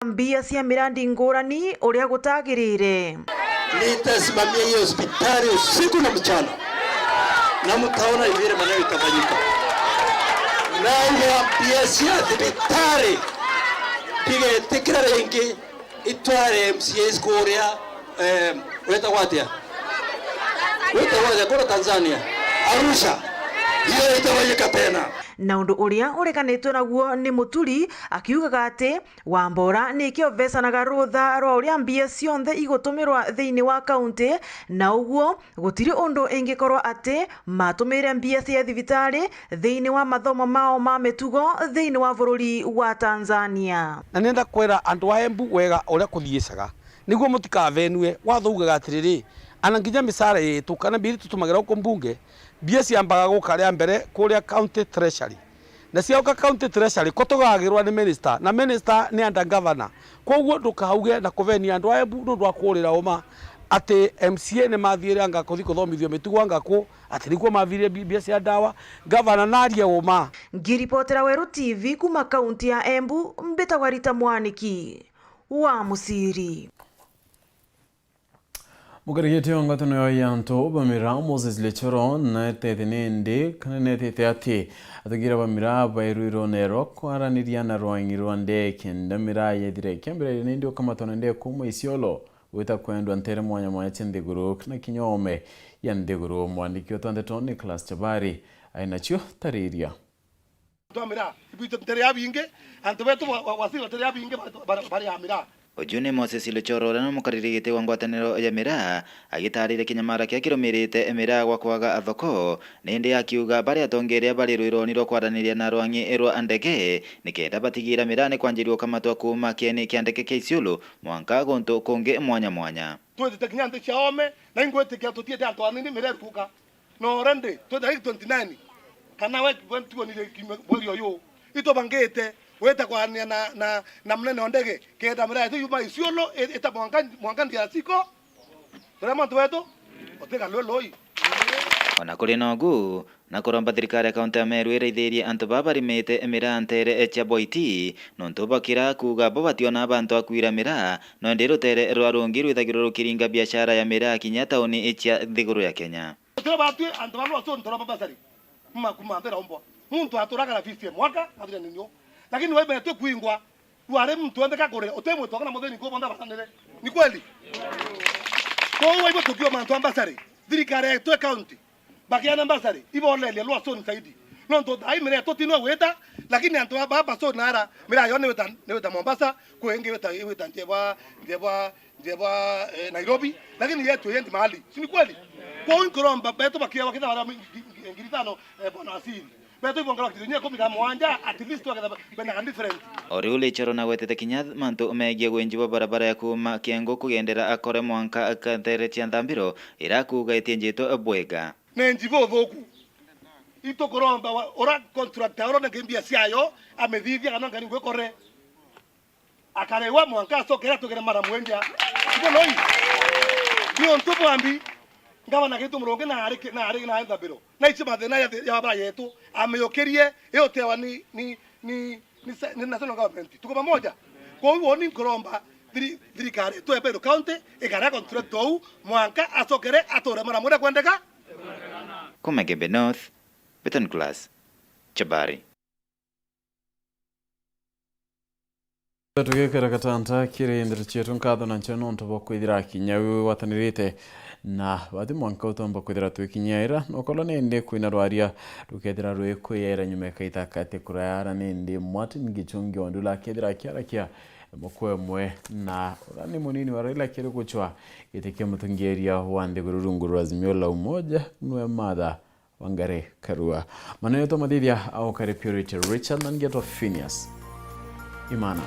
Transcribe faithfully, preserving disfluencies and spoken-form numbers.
mbia cia mirandi ngurani uria gutagirire. Nitasimamia hiyo hospitali usiku na mchana. Na mtaona vile maneno itafanyika. Nauga mbia cia thibitari, tigetikira ringi itware M C As kuria, eh, wetagwa atia? Wetagwa atia? Kura Tanzania. Arusha. Hiyo itafanyika tena. Na undu uria ureganitwe naguo ni Muturi, akiugaga ati Wambora nikio vecanaga rutha rwa uria mbia cionthe igutumirwa thiini wa kaunti, na uguo gutiri undu ingikorwa ati matumire mbia cia thibitari thiini wa mathomo mao ma mitugo thiini wa bururi wa Tanzania. Na nenda kwira andu a Embu wega uria kuthiicaga, niguo mutikavenue. Watho ugaga atiriri, ana nginya micara yetu kana mbia iria tutumagira guku mbunge, mbia ciambaga guka ria mbere kuria county treasury. Na ciauka county treasury, ko tugagirwa ni minister, na minister ni under governor. Kwoguo ndukauge na kuvenia andu a Embu nundu wa kuurira uma ati M C A ni mathiire anga kuthi kuthomithio mitugo anga ku, ati nikuo mathiire mbi-, mbia cia ndawa. Governor narie uma. Ngiripotera Weru T V kuma kaunti ya Embu, mbitagwa Rita Mwaniki wa Musiri. Mukarigiti wa ngwataniro ya antu ba miraa Moses Lechoro naetete nindi kana netete ati atugira ba miraa bairwirwo nerwa kwaraniria na rwang'i rwa ndee kenda miraa yethire ikiambiriria nindi ukamatwa na ndee kuuma Isiolo gwita kwendwa ntere mwanya mwanya cia nthiguru kana kinya oome ya nthiguru. Mwandiki wetu wa ndeto Nicholas Chabari ainacio tariria. Twa miraa, ibwite ntere ya bingi, antu betu wa, wa, wasiri ntere ya bingi bari, bari, bari ya miraa. Uju ni Moses Luchoro, uria ni mukariri giti wa ngwataniro ya miraa, agitariria kinyamara kiria kirumirite miraa gwa kwaga thoko, nindi akiuga bari atongeria bari rwironi rwa kwaraniria na rwang'i rwa ndege, nikenda batigira miraa ni kwanjiria ukamatwa kuuma kieni kia ndege kia Isiolo mwanka guntu kungi mwanya mwanya. Twitite kinya nthi cia oome, na ingwitikia tutiete antu anini miraa ikuka. Na already, twenty-nine, kana we, we tuonire kiumia mweri uyu, itubangite gwita kwarania na, na, na munene o ndege, kenda miraa yetu yuma Isiolo, i-, ita mwanka, mwanka D R C ko, turia mantu wetu, utiga lwe loi. Ona kuri na ugu, na kuromba thirikari ya kaunti ya Meru iraithirie antu baa barimite miraa ntere cia Boiti, nontu bakira kuuga bo bationa bantu a kwira miraa, no indi rutere rwa rungi rwithagirwa rukiringa biashara ya miraa kinya tauni cia nthiguru ya Kenya. Tira batwi antu ba Lwaso ntoromba basari. Mma kuma mbere ombwa. Muntu aturaga na fees ya mwaka, athire ninyo. Lakini wewe tu kuingwa, wale mtu ende kakore, utemwe toka na mutheni kwa bonda basanire. Ni kweli? Kwa hiyo hivyo tukiwa mantu ambasari, thirikari yetu ya county, bakiana ambasari, iboleria Lwaso ni zaidi. Nontu thaa ii miraa yetu tino gwita, lakini antu ba, ba, Lwaso nara, miraa yo ni wita, ni wita Mombasa, kwi ingi wita, wita Njebwa, Njebwa, Njebwa, eh, Nairobi, lakini yetu yendi mahali. Si ni kweli? Kwa hiyo nkuromba, betu bakia, bakitha bara ngi-, ngi-, ngiri tano, eh, bwana Asili. Betu ibongera kitu nye kumi ka mwanja, at least wakitha bena ka different. O riu Lichoro nagwetete kinya mantu megie gwenji bwa barabara ya kuuma Kiengo kugendera Akore mwanka Katere cia Nthambiro, irakuga itienjitwe bwega. Nenji buthuku. Itukuromba wa, ura contractor ura nenge mbia ciayo, amithithia kana ngari ngwikore. Akarewa mwanka acokere atugere mara mwendia. Ibo noi. Ni untu bwambi, ngavana gitu Murungi na ari, na ari na Nthambiro. Na ici mathina ya, ya bara yetu, amiyukirie, iyutewa ni, ni, ni, ni se-, ni national government. Tuko pamoja? Kwa hiyo ni nkuromba thiri-, thirikari yetu ya Meru County, ikare contract uu, mwanka acokere ature mara mwendia kwendeka. Kuma Gembe North, Beton Class, Chabari. Tugikira gatanta kiri ndeto cietu, nkatho na nchio nontu bwa kwithira kinya wi wigwatanirite na bathi mwanka utomba kwithira twikinyaira, nokorwo nindi kwina rwaria rukethira rwi kwiyaira nyuma ikaita kati kurayara nindi Martin Gichungi Ondula akethira akiarakia mukwe mwe na urani munini wa Raila kiri guchwa giti kia mutongeria wa nthiguru rungu rwa Azimio la Umoja nwe Martha Wangari Karua. Maneno yetu mathithia au kare Purity Richard na ngetwa Phineas Imana.